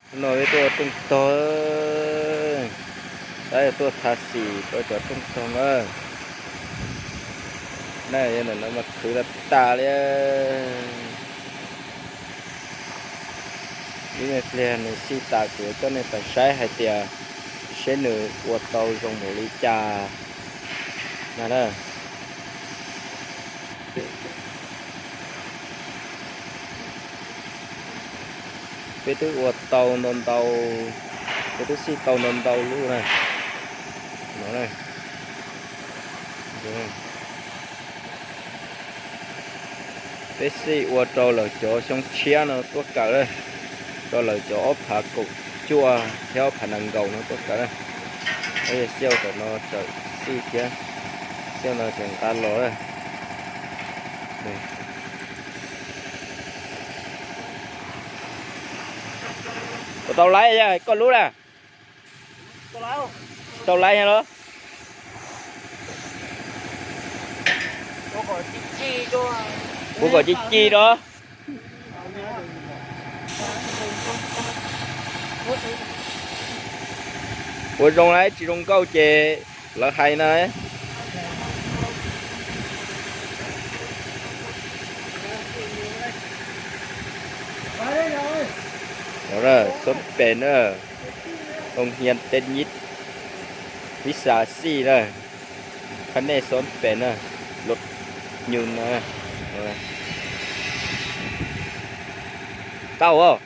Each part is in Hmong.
Hnub no peb tuaj ua rooj tog, peb tuaj tha xim rau cov rooj tog na. Na, yog ntawm no mas khwv tas tas li. Ib me pliag nws xij tas kuv yuav coj nej pais saib hais tias seb nws ua tau zoo npaum li cas na. Peb twb ua tau ntau ntau, peb twb xij tau ntau ntau lub na. No na. Peb xij ua rau lawv cov xyoo tshiab no tuaj kawm na, rau lawv cov ob phav kaum cuaj thiab ob phav nees nkaum no tuaj kawm na. Peb xij ua tom no tawm xij thiab, xij no tseem nqa los na. Puas tau laib, yog koj lub na? Tsis tau laib los? Kuv kom ci ci rau. Ua zoo lawm, tsis zoo nkauj ces lawv hais na. Xov pem na, hoo hias tej nyib, vib xas xij na, khab nej xov pem na, lub nyuj na. Tau os.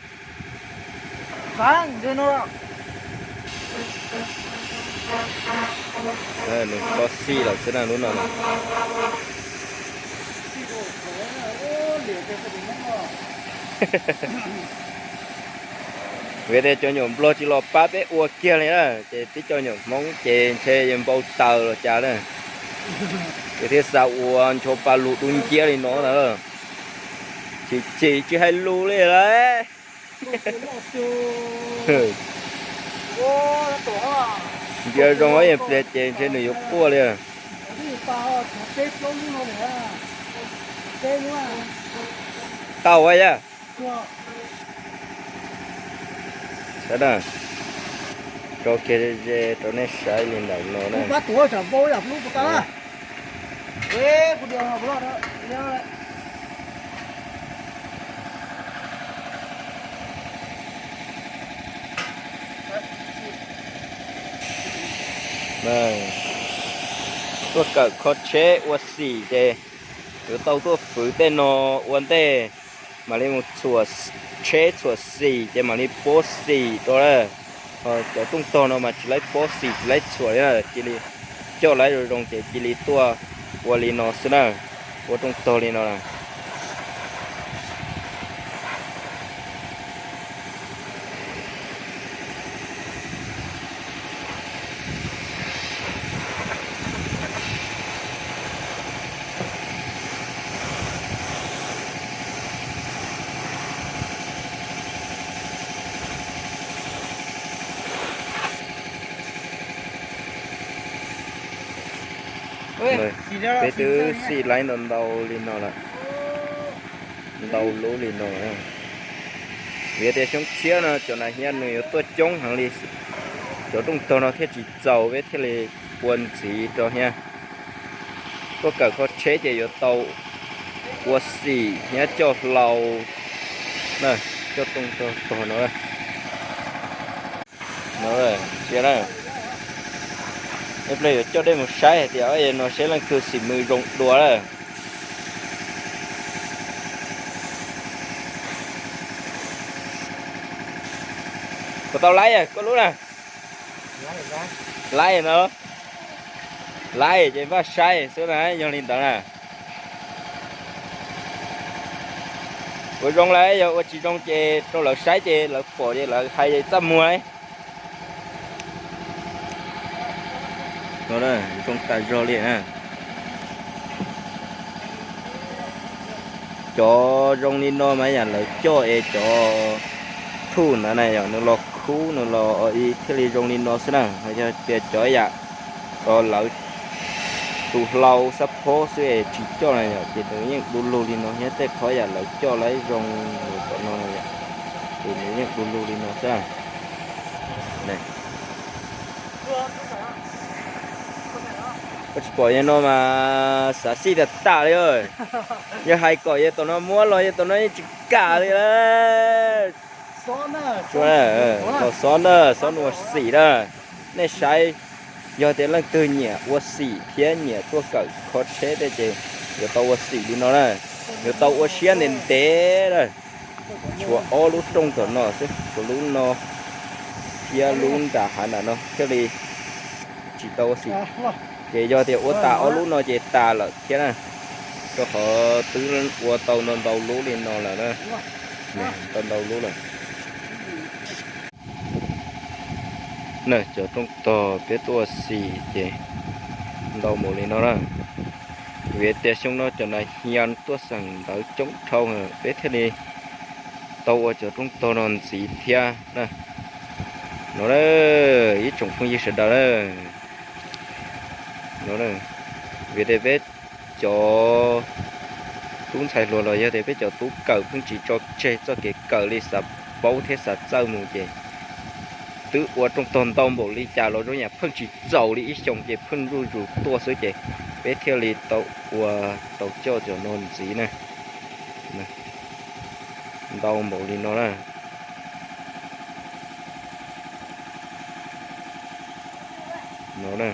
Nws tso xij lawm xwb na lub no. Vim tias cov nyuam nplog tsis los pab peb ua kiag li na, ces tib co nyuam Hmoob ces ntshe yuav npau taws los cas na. Ces thiaj xav ua ncho pa lus dub nciab li no na. Tsis tsim tsis hais lus li lawm. Ntsia zoo ib pliag ces ntshe nws yuav quaj li. Tau a yog. Saib na, tso kiag ze rau nej saib li ntawm no na. Tuaj kawm kho tsheb ua xim ces yuav tau tuaj fwv tej no ua ntej, mam li mus txhuam tsheb txhuam xim ces mam li pob xim rau na. Cov rooj tog no mas tsis laib pob xim tsis laib txhuam li na, cia li coj laib zoo zoo ces cia li tuaj ua li no xwb na, ua rooj tog li no na. Peb twb xij laib ntau ntau li no lawm, ntau lub li no. Vim tias xyoo tshiab no cov nas hias nws yuav tuaj coob heev li, cov rooj tog no thiaj tsis txaus peb thiaj li ua ntxiv rau thiab. Tuaj kawm kho tsheb ces yuav tau ua xim thiab coj hlau na, coj rooj tog no. Ib pliag yuav coj nej mus saib hais tias no seb leej twg xim mws zoo dua lawm. Puas tau laib koj lub na? Laib no, laib ces npaj saib xwb na, yog li ntawd na. Ua zoo lawm, yog ua tsis zoo ces rau lawv saib ces lawv pom ces lawv hais txaj muag. Zoo tas zog li na. Cov zoo li no mas yam lawv coj es cov thuj ntawd na yom, nws los khub nws los thiaj li zoo li no xwb na. Yog tias cov yam lawv tus hlau xab phob xwb es tsis coj na yom, ces nws yeej du lug li no thiab, tej qhov yam lawv coj lawv zoo nws tom no na yom. Tus nws yeej du lug li no xwb. Koj tsis pom yog no mas xav xij tag tas li. Yog hais kom yog tom no muab los yog tom no yeej tsis kam li. Los xob na, xob nua xim na. Nej saib, yog tias leej twg nyiam ua xim thiab nyiam tuaj kawm kho tsheb tej ces yuav tau ua xim li no na. Yuav tau ua siab ntev ntev na. Tshuav ob lub rooj tom no xwb, tshuav lub no thiab lub nram hav nram no thiaj li tsis tau ua xim. Ces yog tias ua tas ob lub no ces tas lawm thiab na. Rau qhov twb ua tau ntau ntau lub li no lawm na. Ntau ntau lub lawm. Na, cov rooj tog peb tuaj ua xim ces ntau npaum li no na. Vim tias xyoo no cov nas hias tuaj xeem ntawv coob dhau, peb thiaj li tau ua cov rooj tog no ntxiv thiab na. No, ib tsoom phooj ywg sawv daws na, no, vim tias peb cov tub ntxhais hluas los yog tias peb cov tub kawm pheej tsis tso tseg txoj kev kawm li, xav paub thiab xav txawj mus ces twb ua rooj tog ntau npaum li cas los zoo yam pheej tsis txaus li, ib xyoos ces pheej zuj zus tuaj xwb ces peb thiaj li tau ua, tau coj cov no ntxiv na. Ntau npaum li no na. No na.